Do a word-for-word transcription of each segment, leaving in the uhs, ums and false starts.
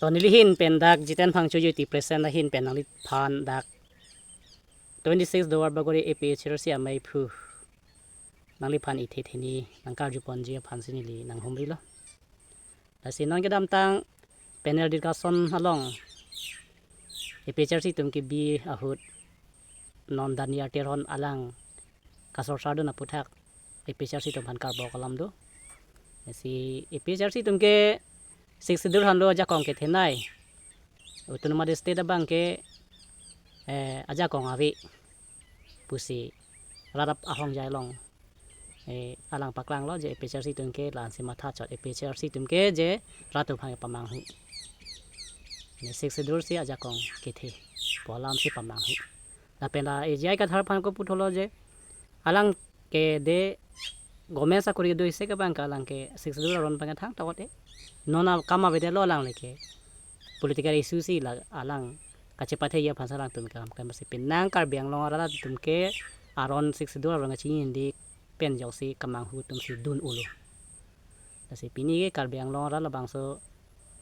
To neli ahin pen dak Jiten Phangcho Youth President ahin pen nangliphan dak twenty-six Duarbagori A P H L C ameiphu nangliphan ithe theni nangkarjuponji aphansi neli nanghumrilo. Lasi non kedamtang panel discussion along A P H L C atum kebi ahut non Daniel Teron alang kasorsardun aputhak A P H L C atum aphan karbok alam do. Lasi A P H L C atum ke Sixth Schedule aphan lo ajakong kethenei. Autonomous State abang ke, eh, ajakong ave pusi rat ahongjai along, eh, alang paklanglo je A P H L C atum ke la-ansi mathachot, A P H L C atum ke je rat atum aphan pamanghu. Ne Sixth Schedule si ajakong kethe pu alamsi pamanghu. Lapen la A G I Kathar aphan ko puthotlo je alang ke de government sakori do isi ke abang ke alang ke Sixth Schedule aron abang ke thangta ot-e. Non akam avedetlo alangli ke. Political issue si la alang kachepatheji aphansi alangtum ke kam kam si penang Karbi Anglong arat atum ke aron Sixth Schedule aron kachini indi pen ajoksi kemanghu atumsi dun-olo. Lasi pini ke Karbi Anglong arat labangso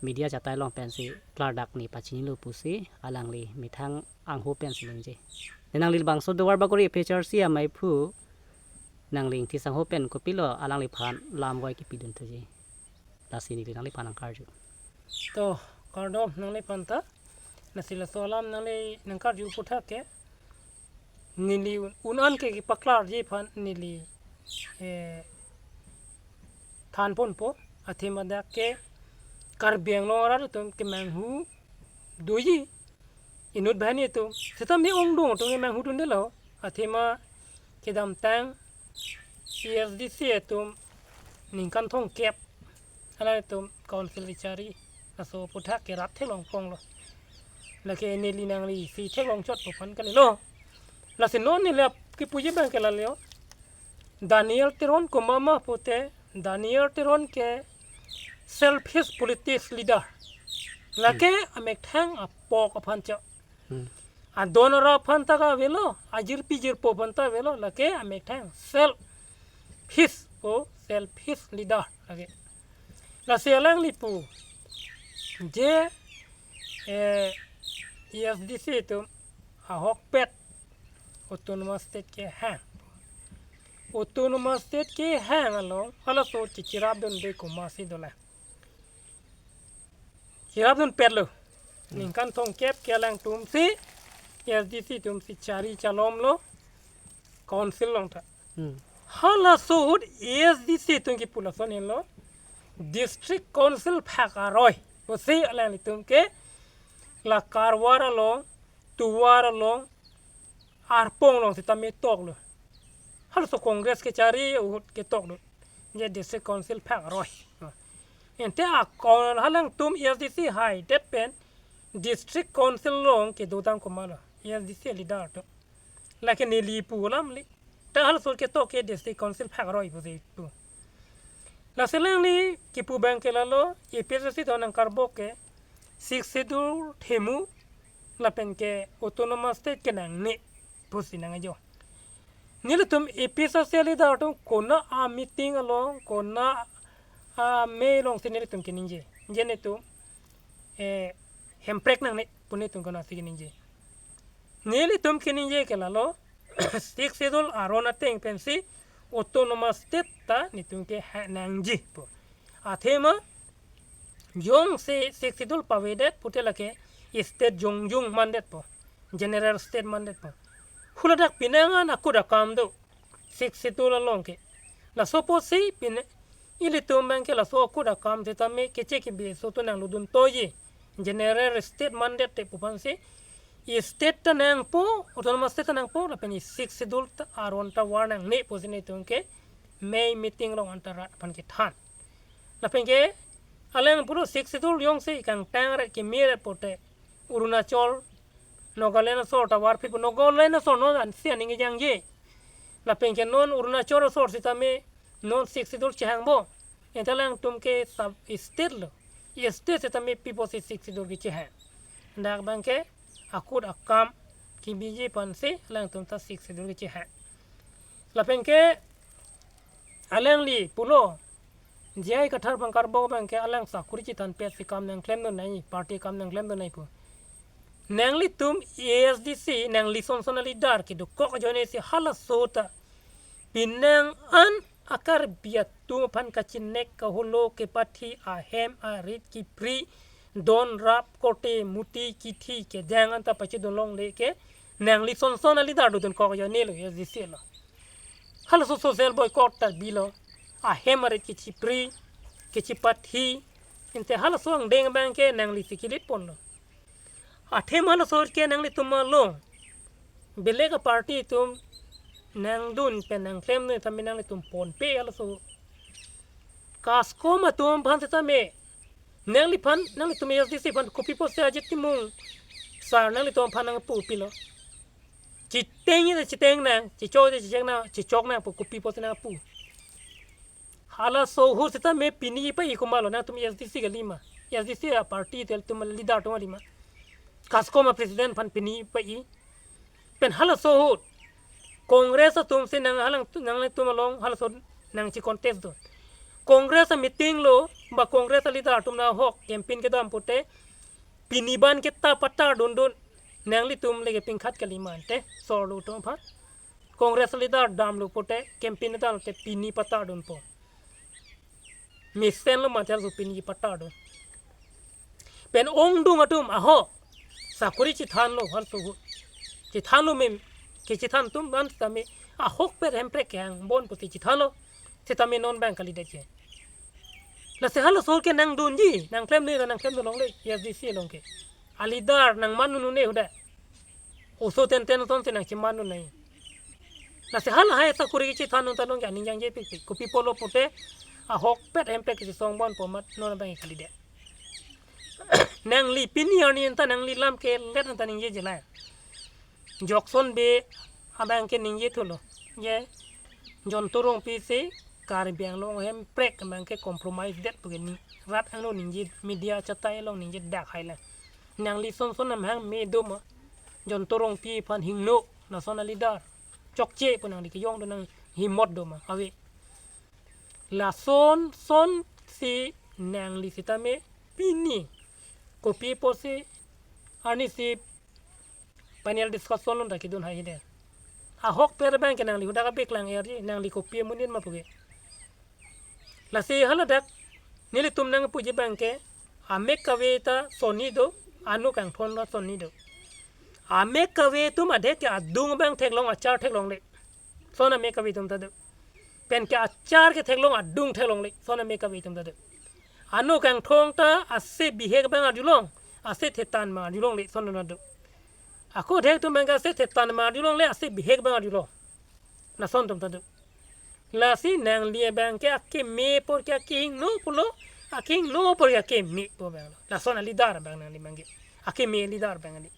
media chatai along pensi klardak ne pachinilo pusi alangli methang angho pensi ningje. Ne nangli labangso Duarbagori A P H L C ameiphu nangli ingthi sangho pen kopilo alangliphan lam goi kipidun thuji. Lasi neli nangliphan nangkarju. To, kardom nangliphan ta. Lasi laso alam nangli nangkarju aputhak ke neli un-an ke kepaklarji aphan neli, eh, thanponpo, athema dak ke Karbi Anglong arat atum kemanghu doji inut banghini atum. Seta me ongdung atum kemanghudundelo. Athema kedamtang A S D C atum ningkan thomkep alanglitum council kechari, laso aputhak ke rat theklongponglo. Lake neli nangli si theklongchotpo aphan kalilo. Lasi non neli ap- kipuji abang ke lalo. Daniel Teron komama pute, Daniel Teron ke selfish politics leader. Lake amethang apok aphan cho. Hmm. Adon arap aphan ta ka avelo, ajirpi jirpo aphan ta avelo, lake amethang selfish, o selfish leader lake. Lasi alangli pu je, eh, A S D C atum ahokpet Autonomous State kehang. Autonomous State kehang along halaso chichirapdunde komatsi dolang. Chirapdunpetlo. Hmm. Ningkan thomkep ke alangtumsi, A S D C atumsi chari chalomlo council along ta. Hmm. Halaso ahut A S D C atum kipu lason henlo, District Council phak aroi pusi alanglitum ke la Karwar along, Tuwar along, Arpong along sitame toklo. Halaso Congress kechari ahut ketoklo. Je District Council phak aroi. Ante akon alangtum A S D C haidet pen District Council along kedodam komatlo, A S D C leader atum. Lake neli pu alamli. Ta halaso ketok ke District Council phak aroi pusi pu. Lasi alangli kipu abang ke lalo, A P H L C atum nangkarbok ke Sixth Schedule themu lapen ke Autonomous State ke nangne pusi nangjo. Nelitum A P H L C leader atum konat a-meeting along, konat amei alongsi nelitum keningje. Je netum, eh, hemprek nangne pu netum konatsi keningje. Nelitum keningje ke lalo, Sixth Schedule aron ateng pensi Autonomous State ta netum kehang nangji pu. Athema jongsi Sixth Schedule pavedet pute lake state jongjung mandetpo, general state mandetpo. Haladak penang an akut akam do Sixth Schedule along ke. Laso apotsi pine ilitum abang ke laso akut akam sitame keche kebi aso atum nanglutdun toji. General state mandetpo aphansi state ta nangpo, Autonomous State ta nangpo, lapen Sixth Schedule ta aron ta var nangne pusi netum ke mei meeting along anta rat aphan kethan. Lapen ke alang pulo Sixth Schedule jongsi kangtang ret keme ret pute Arunachal, Nagaland asor ta varphitpo, Nagaland asor non ansi aning kejangje. Lapen ke non Arunachal asor sitame non Sixth Schedule chehangpo. Ante alangtum ke sub state lo. State sitame pi apotsi Sixth Schedule kechehang? Dak abang ke akut akam kebiji aphansi alangtum ta Sixth Schedule kechehang. Lapen ke alangli pulo J I Kathar abang karbok abangke alang sakuri chethanpet si kam nangklemdun nangji, party kam nangklemdun nangji pu. Nanglitum A S D C, nangli son son a-leader kedokok ajoine si halaso ta pinang an a-Karbi atum aphan kachinek kaholo kepathi ahem arit kipri don rap korte muti kithi kejang anta pachedun longle ke nangli son son a-leader dodun kok ajoine lo, A S D C lo. Halaso social boycott ta bilo. Ahem arit kechipri, kechipathi, ante halaso angdeng abangke nangli si kilit ponlo. Athema halaso ke nanglitum along belek a-party atum nangdun pen nangklemdun tame nanglitum ponpe halaso. Kaskom atum aphan setame nangliphan, nanglitum A S D C aphan kopi apotsi Ajit Timung sar nanglitum aphan nangpu pilo. Chiteng te chiteng nang, chichok te chichok nang, chichok nang pu kopi apotsi nangpu. Halaso ahut setame pini pa-i komatlo, nangtum A S D C kali ma, A S D C a-party atum a-leader atum kali ma. Kaskom a-president aphan pini pa-i. Pen halaso ahut Congress atum si nang halang tu-, nanglitum along halaso nangchi-contest dun. Congress a-meeting lo, ba Congress a-leader atum nahok campaign kedam pute pini abangke ta patar dundun. Nanglitum lake pingkhat kali ma ante, sorlo atum aphan. Congress leader damlo pute campaign damte pini patar dunpo. Mesenlo mate halaso pini patar dun. Pen ongdung atum ahok sakuri chethanlo halaso ahut. Chethanlo mem, kechethan atum an setame ahokpet hemprek kehang bon pusi chethanlo. Setame non abang kalidet ke. Lasi halaso ke nangdunji, nangklemdun, nangklemdun longle, A S D C along ke. A-leader nangmandun un-e hadak. Oso tenten atum si nangchemandun nangji. Lasi halahai sakuri kechethan un ta along ke aning jangjepikpik. Kopi pulo pute ahokpet hemprek kechesong bonpo amat non abang kalidet. Nangli pini arni anta nangli lam kelet anta ningjeje la. Jokson Bey abangke ningje thulo. Je Jonto Rongpi si Karbi Anglong hemprek abangke compromise det pu ke ni rat angno ningje, media chatai along ningjedak hai la. Nangli son son amahang me do ma? Jonto Rongpi aphan hingno, lason a-leader chokche pu nangli kejongdun nang himot do ma? Ave. Lason son si nangli setame pini kopi pusi arnisi panel discussion along ta kedun hai hede. Ahokpet abangke nangli hadak abeklang erji, nangli kopi amonit ma pu ke. Lasi haladak nelitum nangpuji abangke amek kave ta sonni do, ano kangthon ta sonni do. Amek kave atum adhe ke adung abang theklong, achar theklongle. Lason amek kave atum ta do. Pen ke achar ke theklong, adung theklongle. Lason amek kave atum ta do. Ano kangthon ta ase bihek abang arjulong, ase thetan abang arjulongle, lason ta do. Ako adhe atum abangke ase thetan abang arjulongle, ase bihek abang arjulong. Lason atum ta do. Lasi nangli abangke akeme apor ke akehingno pulo, akehingno apor ke akeme pu abanglo. Lason a-leader abang nangli abangke. Akeme leader abang nangli.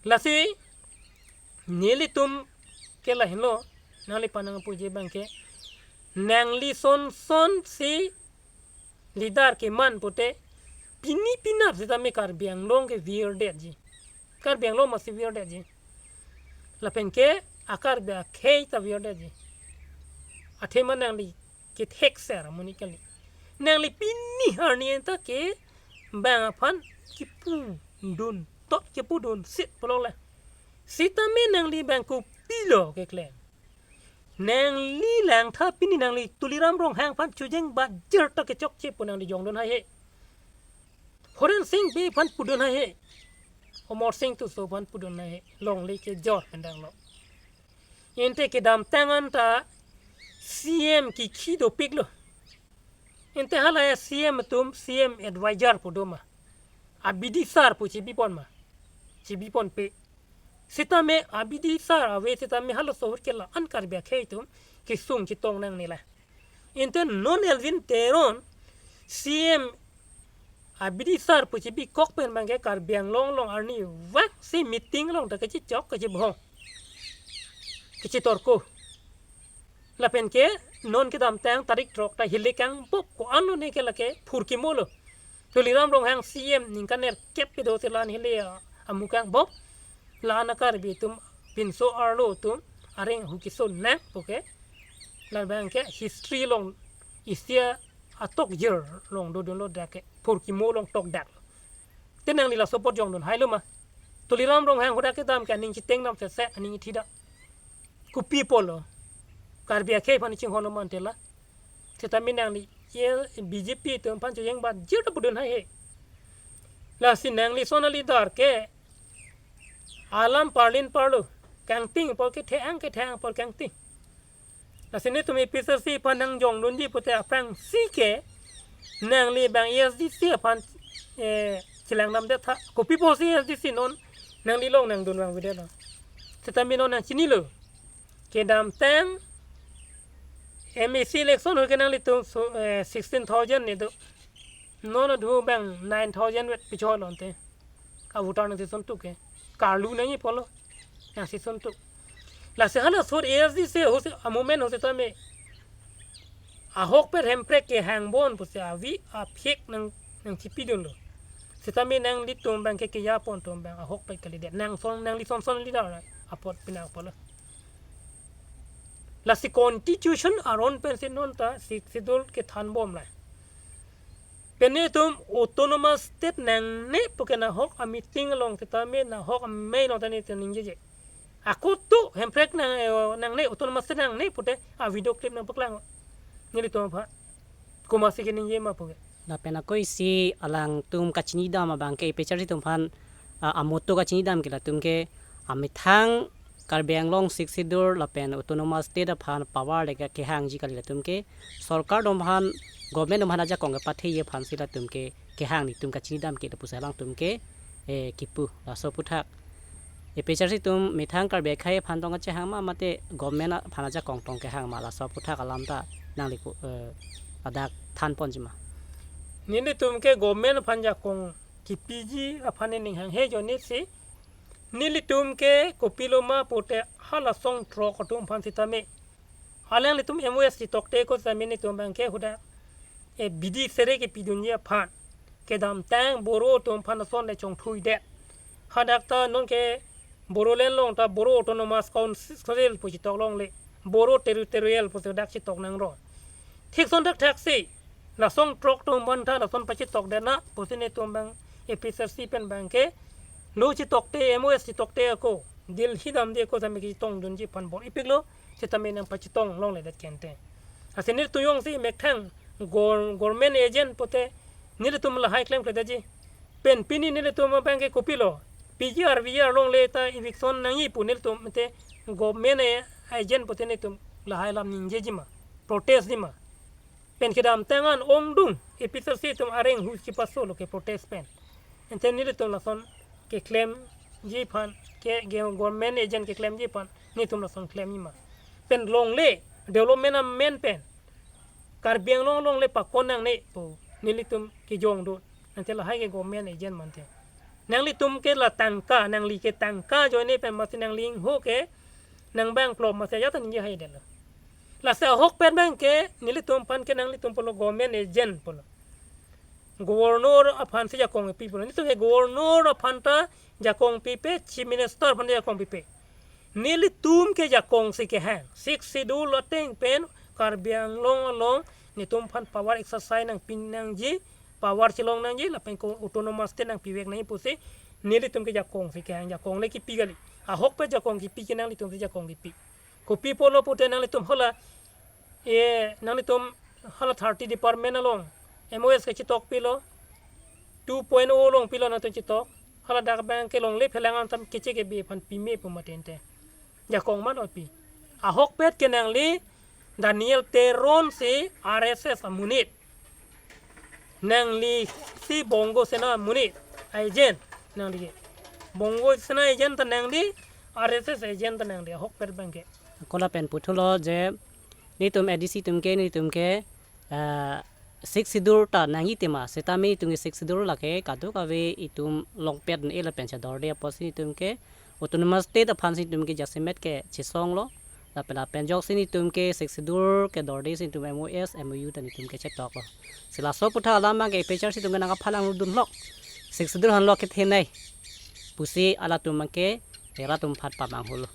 Lasi nelitum ke lahenlo, nangliphan nangpuji abangke, nangli son son si leader keman pute pini penap setame Karbi Anglong ke virdetji. Karbi Anglong masi virdetji. Lapen ke a-Karbi akhei ta virdetji. Athema nangli kethekser amonit kali. Nangli pini arni anta ke bang aphan kipudun tot, kipudun sit pulo le. Setame nangli abang kopilo keklem? Nangli langtha pini nangli Tuliram Ronghang aphan chojeng bajar ta kechokche pu nangli jongdun hai he. Horen Sing Bey aphan pudun hai he. Amarsing Tisso aphan pudun hai he. Longle kejor pen danglo. Ante kedamtang anta C M kikhi dopiklo. Ante hala C M atum C M advisor pu do ma? Abidi sar pu chebipon ma? Chebiponpe. Setame Abidi sar ave setame halaso ahut ke la-an Karbi akhei atum kesung chetong nangne la. Ante non Elwin Teron C M Abidi sar pu chebikok pen abangke Karbi Anglong along arnivang si meeting along ta kechechok kechebhong, kechetorko. Lapen ke non kedamtang tarik throk ta hilik angbop ko-an lone ke lake phurkimo lo. Tuliram Ronghang C M ningkan nerkep kedo si la-an hile a-, amukang bop. La-an a-Karbi atum pinso arlo atum areng ahu keso nang pu ke. La abangke history along isi a atok jir along dodunlo dak ke, phurkimo along tokdak. Te nangli laso apot jongdun hailo ma? Tuliram Ronghang hadak kedam ke aning chiteng dam sese, aning ithi dam. Kopi apotlo? Karbi akhei aphan chinghon lo ma ante la? Setame nangli, ye, B J P atum aphan chojeng bat jir ta pudun hai he. Lasi nangli son a-leader ke alam parlin parlo, kangting apor kethe-ang, kethe-ang apor kangting. Lasi netum A P H L C aphan nangjongdunji pute aphrangsi ke nangli bang A S D C aphan, eh, chelang damdet tha. Kopi apotsi A S D C non nangli along nangdun vangvedetlo? Setame non nangchinilo. Kedamtang M A C election ahut ke nanglitum so, eh, sixteen thousand ne do. Non adhu bang nine thousand vet pichoi lo ante. A-voter nangsi sontuk ke. Karlu nangji apotlo, nangsi sontuk. Lasi hala sot A S D C ahut si, a-movement ahut setame ahokpet Hemprek kehang bon pusi avi aphek nang, nangchipidunlo. Setame nanglitum bang ke keja pon atum bang ahokpet kalidet. Nang son, nangli son son leader apot pinak apotlo. Lasi constitution aron pensi non ta Sixth Schedule kethan bom la. Pen netum autonomous state nangne pu ke nahok a-meeting along setame nahok amei along ta netum ningjeje. Ako tu Hemprek nang, eh, nangne, autonomous state nangne pute a-video clip nangpaklang. Nelitum aphan komatsi keningje ma pu ke. Lapen ako isi alangtum kachinidam abang ke A P H L C atum aphan, ah, a-motto kachinidam ke latum ke amethang Karbi Anglong Sixth Schedule lapen autonomous state aphan power le ke kehangji kali, latum ke sorkar atum aphan, government atum aphan ajakong kepatheji aphansi latum ke kehang, netum kachinidam ke lapusi alangtum ke, eh, kipu. Laso aphuthak A P H L C atum methang Karbi akhei aphan tong kachehang ma mate government aphan ajakong tong kehang ma, laso aphuthak alam ta nangli ko, eh, ladak thanponji ma? Nelitum ke government aphan jakong kipiji aphan nening hanghe ajoinesi, nelitum ke kopilo ma pute hala songthrok atum aphan setame, alanglitum M O S chetokte ako setame netum bang ke hadak, eh, bidi sere kepidunji aphan, kedamtang Boro atum aphan ason le chongthuidet. Hadak ta non ke Bodoland along ta Boro Autonomous Council pu chetok longle, Boro Territorial pusi dak chetok nangro. Thik son thakthaksi la songthrok atum aphan ta lason pachetokdet na pusi netum bang A P H L C pen bang ke lo chetokte, M O S chetokte ako, Delhi damde ako setame kachetongdunji aphan bor-ipiklo, setame nangpachetong longledet kente. Lasi nelitum jongsi methang gor-, government agent pute nelitum lahai klemkledetji. Pen pini nelitum abang ke kopilo, P G R, V G R longle ta eviction nangji pu nelitum mate government a-, agent pute nelitum lahai alam ningjeji ma, protest ji ma? Pen kedamtang an ongdung A P H L C atum areng hu chipasolo ke protest pen. Ante nelitum lason keklemji aphan, ke, ke government agent keklemji aphan netum lason klemji ma? Pen longle, development amen pen Karbi Anglong longle pakon nangne pu nelitum kejongdun. Ante lahai ke government agent ma ante. Nanglitum ke la tangka, nangli ke tangka ajoine pen masi nangli ingho ke nangbang plop masi ajat ningje haidetlo. Lasi ahokpet bang ke nelitum aphan ke nanglitum pulo government agent pulo. Governor aphansi jakong pi pulo. Nelitum ke governor aphan ta jakong pipe, chief minister aphan jakong pipe. Nelitum ke jakongsi kehang. Sixth Schedule ateng pen Karbi Anglong along netum aphan power exercise nangpi nangji, power chelong nangji, lapen ko autonomous state nangpivek nangji pusi nelitum ke jakongsi kehang, jakong le kipi kali. Ahokpet jakong kipi ke nanglitumsi jakong kipi. Kopi apotlo pute nanglitum hala, e, nanglitum hala thirty department along M O S kachetokpilo, two point oh along pilo nangtum chetok. Hala dak bang ke longle phelang an tam keche kebi aphan pime pu mate ante. Jakong ma lo pi? Ahokpet ke nangli Daniel Teron si R S S amonit. Nanglisi Bongo Sena amonit agent nangli ke. Bongo Sena agent ta nangli, R S S agent ta nangli, ahokpet bang ke. Ako lapen puthulo je netum A D C atum ke, netum ke, ah, Sixth Schedule ta nangji tema, setame itum ke Sixth Schedule lake kadokave itum longpet e lapen chedorde apotsi itum ke autonomous state aphansi itum ke jasemet ke chesonglo. Lapen lapen ajoksi netum ke Sixth Schedule kedorde si itum M O S, M O U ta netum ke chetoklo. Si laso aphuthak alam bang ke A P H L C atum ke nangkaphalang dunlo. Sixth Schedule henlo kethe nai pusi halatum bang ke, halatum aphan pamanghulo.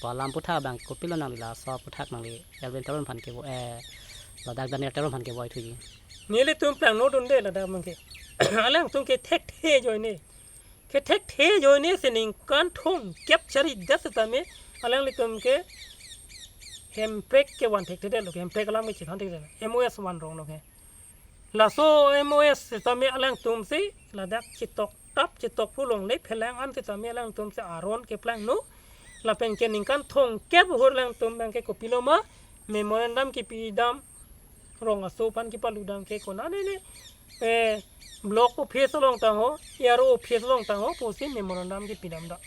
Pu alam aphuthak bang kopilo nangli laso aphuthak nangli Elwin Teron aphan kevo, eh, ladak Daniel Teron aphan kevoithuji? Nelitum plangno dunde ladak abangke. Alangtum ke thekthe ajoine. Ke thekthe ajoine si ningkan thomkep charidet setame alanglitum ke hemprek ke van thekthedetlo, hemprek alam ke chethan thekthedetlo. M O S van ronglo ke. Laso M O S setame alangtum si ladak chetoktap chetokpo longle phelang an setame alangtum si aron keplangno. Lapen ke ningkan thomkep ahut alangtum abangke kopilo ma memorandum kepidam, rong aso aphan kepaludam ke konane ne, eh, block office along tangho, A R O office along tangho pusi memorandum kepidam dak.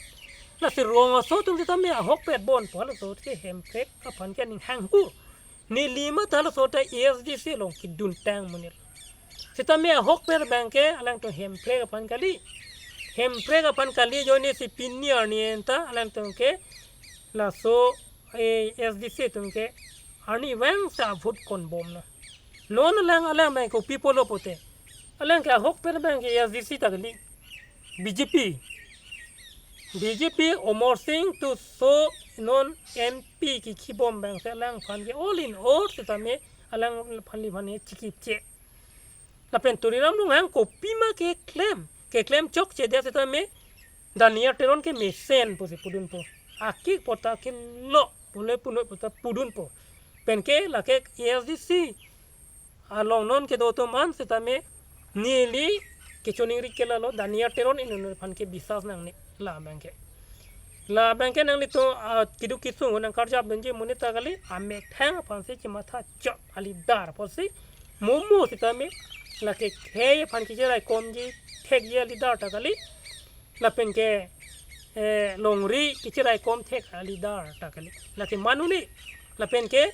Lasi rong aso atum setame ahokpet bompo, laso ke hemprek aphan ke aning hanghu. Neli matha laso ta A S D C along keduntang monit. Setame ahokpet abangke alangtum hemprek aphan kali. Hemprek aphan kali ajoine si pini arni anta alangtum ke laso, eh, A S D C atum ke arnivang sa vote konbomlo. Non alang, alang abang kopi pulo pute, alang ke ahokpet abangke A S D C ta kali. B J P. B J P Amarsing Tisso non M P kekhibom abang si alangphan ke all in all setame alangphan, liphan ke chikipche. Lapen Tuliram Ronghang kopima keklem, keklem chokchedet setame Daniel Teron ke mesen pusi pudunpo. Akik pota kelo pule punoi pota pudunpo. Penke lake A S D C along non kedo atum an setame neli kechoningri ke lalo Daniel Teron inut aphan ke bisas nangne, la abangke. La abangke nanglitum, ah, keduk kesung nangkarjap dunji monit ta kali, amethang aphan si chematha chot a-leader apotsi momo setame lake khei aphan kecheraikomji thekji a-leader ta kali. Lapen ke, eh, longri kecheraikom thek a-leader ta kali. Lake manuli. Lapen ke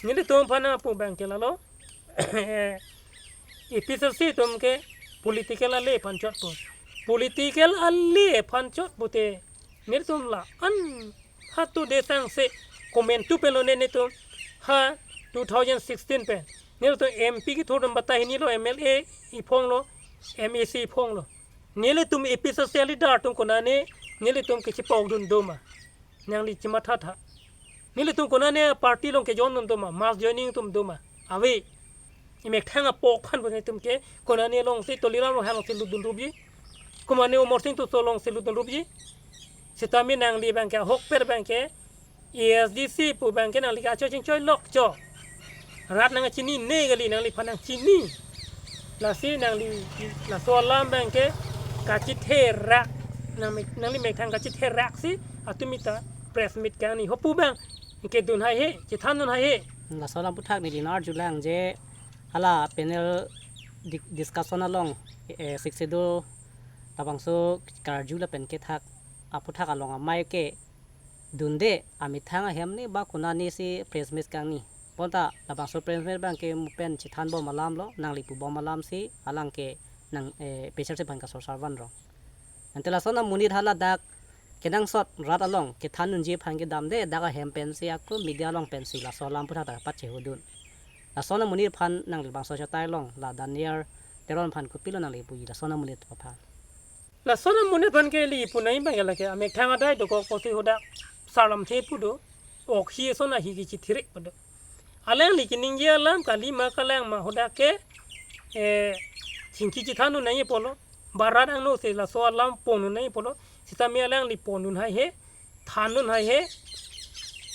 nelitum aphan apu abangke lalo. Eh, A P H L C atum ke political ale aphan chotpo. Political ale aphan chot pute nelitum la-an hatu desang se komantu pen lone nelitum ha two thousand sixteen pen. Nelitum M P kethurdun bata hini lo, M L A iphonglo, M A C iphonglo. Nelitum A P H L C a-leader atum konane nelitum kechipokdun doma? Nangli chemathatha. Nelitum konane party along kejoindun doma, mass joining atum doma? Ave. Emethang apok aphan pu nelitum ke konane alongsi, Tuliram Ronghang alongsi lutdun rupji? Konane Amarsing Tisso alongsi lutdun rupji? Setame nangli abangke ahokpet abangke A S D C pu abangke nangli kacho chingchoi lok cho. Rat nangchinine kali, nangliphan nangchini. Lasi nangli laso alam abangke kachitherak, nang, nangli methang kachitherak si atum ita press meet kangni. Hopu abang kedun haihe, chethandun haihe. Laso alam aphuthak neli nang-arjulang je hala panel di-, discussion along, eh, Sixth Schedule labangso karju lapen kethak aphuthak along amei ke dunde, amethang ahem ne ba konane si press meet kangni. Bonta labangso press meet abangke mo pen chethanbom alamlo, nangli pubom alam si alang ke nang, eh, A P H L C aphan kasorsar vanrong. Ante lason amonit haladak kenangsot rat along kethandunji aphan kedamde, dak ahem pensi ako media along pensi laso alam aphuthak ta pachehudun. Lason amonit aphan nangli bangso achatai along la Daniel Teron aphan kopilo nangli puji lason amonit aphan? Lason amonit aphan ke neli punai abang lake amethang adai dokok pusi hadak sarlamthe pu do. Ok hi ason ahi kechithirik pu do. Alangli keningje alam kalima kalangma hadak ke, eh, chingki chethandun nangji pulo. Ba rat angno si laso alam pondun nangji pulo. Setame alangli pondun haihe, thandun haihe.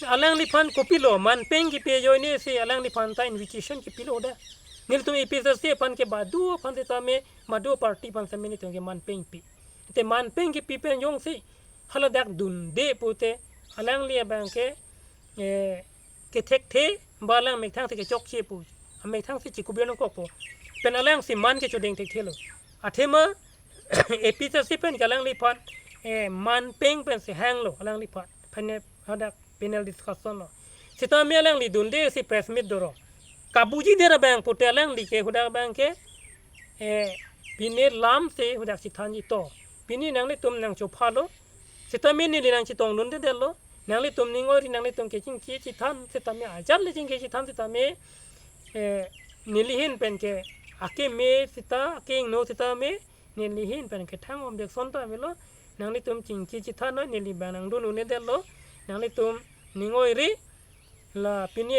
Alangliphan kopilo, manpeng kepi ajoine si alangliphan ta invitation kepilo da. Nelitum A P H L C aphan ke badu aphan setame, badu party aphan setame nelitum ke manpeng pi. Te manpeng kepi pen jongsi haladak dunde pute alangli abangke, eh, kethekthe, ba alang methang si kechokche pu, amethang si chikubir nangkokpo. Pen alang si man kechodeng thekthelo. Athema A P H L C pen ke alangliphan, eh, manpeng pensi hanglo alangliphan. Panel, hadak panel discussion lo. Setame alangli dunde si press meet doro. Kabuji dera abang pute alangli ke hadak abangke, eh, pine lam si hadak chethanji to. Pini nanglitum nangchophalo. Setame neli nangchetongdundedetlo. Nanglitum ning oiri, nanglitum kechingki chethan setame, ajat le chingki chethan setame, eh, neli ahin pen ke akeme seta, akengno setame, neli ahin pen ke thang objection ta avelo. Nanglitum chingki chethan noi, neli abang nangdun un-edetlo. Nanglitum ning oiri, la pini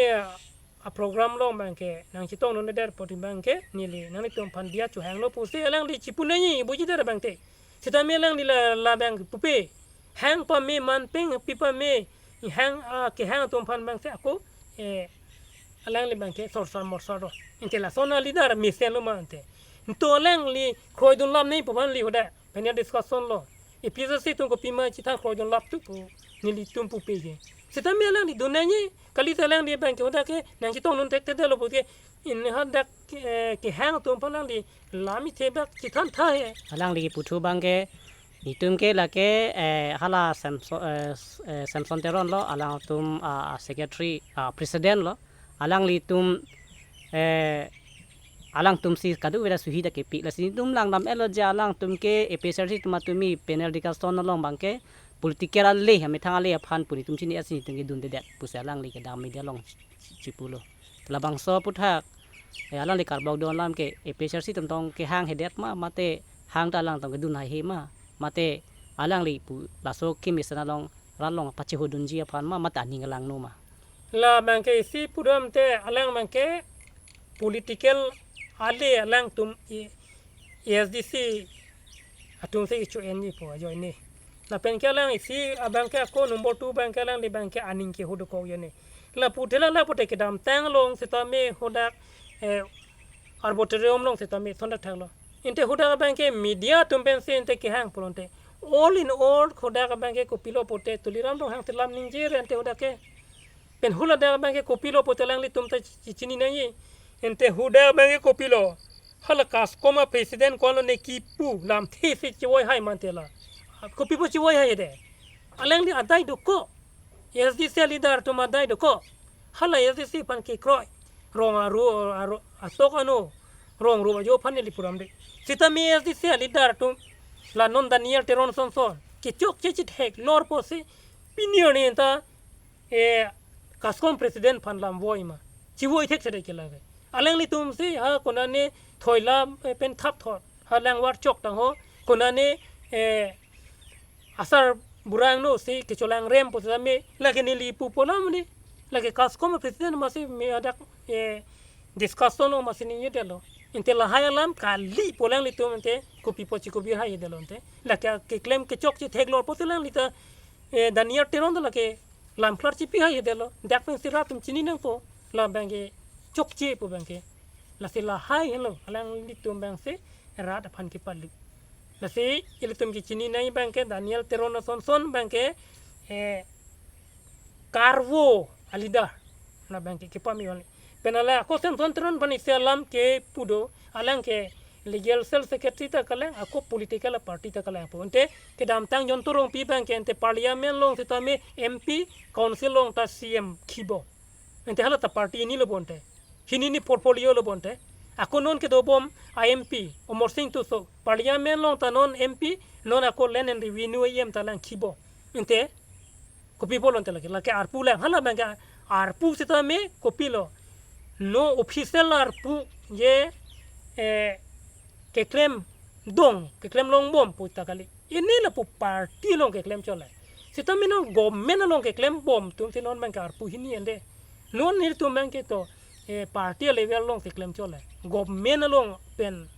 a-program along abangke nangchetong nondet apot abangke neli nanglitum aphan diya chohanglo pusi alangli chipu nangji buji der abangke. Sitame alangli la, labang pupe. Hang pame, man peng pi pame, hang, ah, kehang atum aphan abangke ako, eh, alangli abangke sorsor morsor do. Ante lason a-leader mesenlo ma ante. Ante alangli kroidun lam nangji pu abang li hadak panel discussion along. APHLC atum kopima chethan kroidun lap tu pu nelitum pupe ke. Sitame alangli dun nangji, kali ta alangli abangke hadak ke nangchetong non thekthedetlo puke, in hadak, eh, kehang atum aphan alangli lam ithebak chethan tha he. Alangli kiputhu abangke, netum ke lake, eh, hala Samson, eh, s-, eh, Samson Teron lo, alangtum, ah, secretary, ah, president lo, alanglitum, eh, alangtum si kadokave ta suhi ta kepi. Lasi netum langdam-etlo je alangtum ke APHLC atum atumi panel discussion along abangke political ale, amethang ale aphan pu netum chini asi netum kedundedet pusi alangli kedam media along chipulo. Labangso aphuthak, eh, alangli karbok dun alam ke APHLC atum tong kehang hedet ma, mate hang ta alangtum kedun haihe ma, mate alangli pu laso kemesen along rat along pachehudunji aphan ma, mate aning langno ma. La abangke isi pudam te alang abangke political ale alangtum i ASDC atum si ichu enji pu ajoine. Lapen ke alang isi abangke ako number two abangke alangli abangke aning kehudukok ajoine. Lapu thela lapu te kedamtang along sitame hadak, eh, arboretum along sitame thondak thaklo. Ante hadak abangke media atum pensi ante kehang pulote, all in all hadak abangke kopilo pute Tuliram Ronghang si lam ningje re ante hadak ke. Pen hula hadak abangke kopilo pute alanglitum ta chi-, chini nangji. Ante hadak abangke kopilo. Hala CASCOM a-president ko-an lo ne kipu lamthe si chevoi hai mante la. Kopi pu chevoi hai de. Alangli adai dokok. ASDC leader atum adai dokok. Hala ASDC aphan kekroi. Rong aru, aru, atok ano. Rong ru ajo aphan neli puram de. Sitame ASDC leader atum la non Daniel Teron sonson kechokche chetheklor pusi pini arni anta, eh, CASCOM president aphan lam voi ma. Chevoi thekthedetke lake. Alanglitum si ha konane thoila, eh, pen thapthot. Ha langvar chok tangho. Konane, eh, asar burang no si kecholang rem pu sitame lake neli pupo lam ni. Lake CASCOM president masi me hadak, eh, discussion lo masi ningjedetlo. Ante lahai alam kali pu alanglitum ante kopi pu chikopir haidetlo ante. Lake keklem kechokche theklor pusi alanglita, eh, Daniel Teron ta lake lamklar chipi haidetlo. Dak pensi rat atum chini nangpo. La abangke chokche pu abangke. Lasi lahai helo alanglitum abangsi rat aphan kepali. Lasi ilitum kechini nangji abangke Daniel Teron asonson abangke, eh, karvo a-leader. La abangke kepami wali. Pen ala ako Samson Teron aphan isi alam kepu do, alang ke legal cell secretary ta kalang, ako political party ta kalang pu. Ante kedamtang Jayanta Rongpi abangke ante parliament along sitame MP, council along ta CM kibo. Ante hala ta party hini lo bonte. Hini ni portfolio lo bonte. Ako non kedobom a-MP, Amarsing Tisso, parliament along ta non MP, non ako Land and Revenue EM ta lang kibo. Ante kopi pulo ante lake, lake arpu lang, hala abangke arpu sitame kopilo. No official arpu je, eh, keklem dong, keklem longbom pu ta kali. Ini lapu party along keklem chole. Sitame non government along keklembom atum si non abangke arpu hini ante. Non nelitum abangke to, eh, party a-level along keklem chole. Government along pen,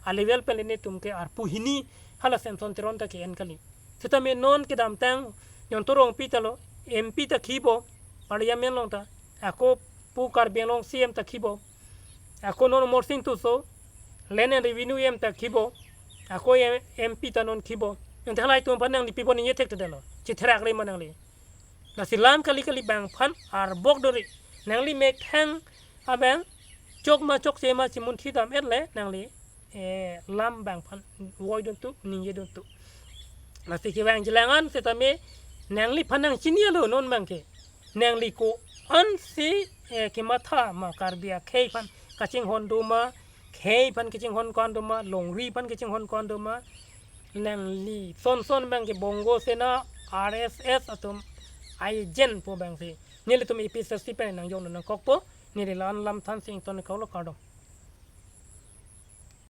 a-level pen nelitum ke arpu hini hala Samson Teron ta ke-en kali. Sitame non kedamtang Jayanta Rongpi ta lo, MP ta kibo, parliament along ta. Ako pu Karbi Anglong CM ta kibo. Ako non Amarsing Tisso, Land and Revenue EM ta kibo. Ako M-, MP ta non kibo. Ante halai atum aphan nangli pi pu ningje thekthedetlo. Chitherak re ma nangli. Lasi lam kali kali abang aphan arbok dori. Nangli methang abang chok ma chokche ma chimunthi dam-etle nangli, eh, lam abang aphan voidun tu, ningjedun tu. Lasi kevang jilang an sitame nangliphan nangchini alo non abangke. Nangli ko-an si, eh, kematha ma Karbi akhei aphan kachinghon do ma, khei aphan kachinghon ko-an do ma, longri aphan kachinghon ko-an do ma. Nangli sonson abangke Bongo Sena, RSS atum a-agent pu abangsi. Nelitum APHLC pen nangjong nangkokpo, neli la-an lam than sing ton kok lo, kardom.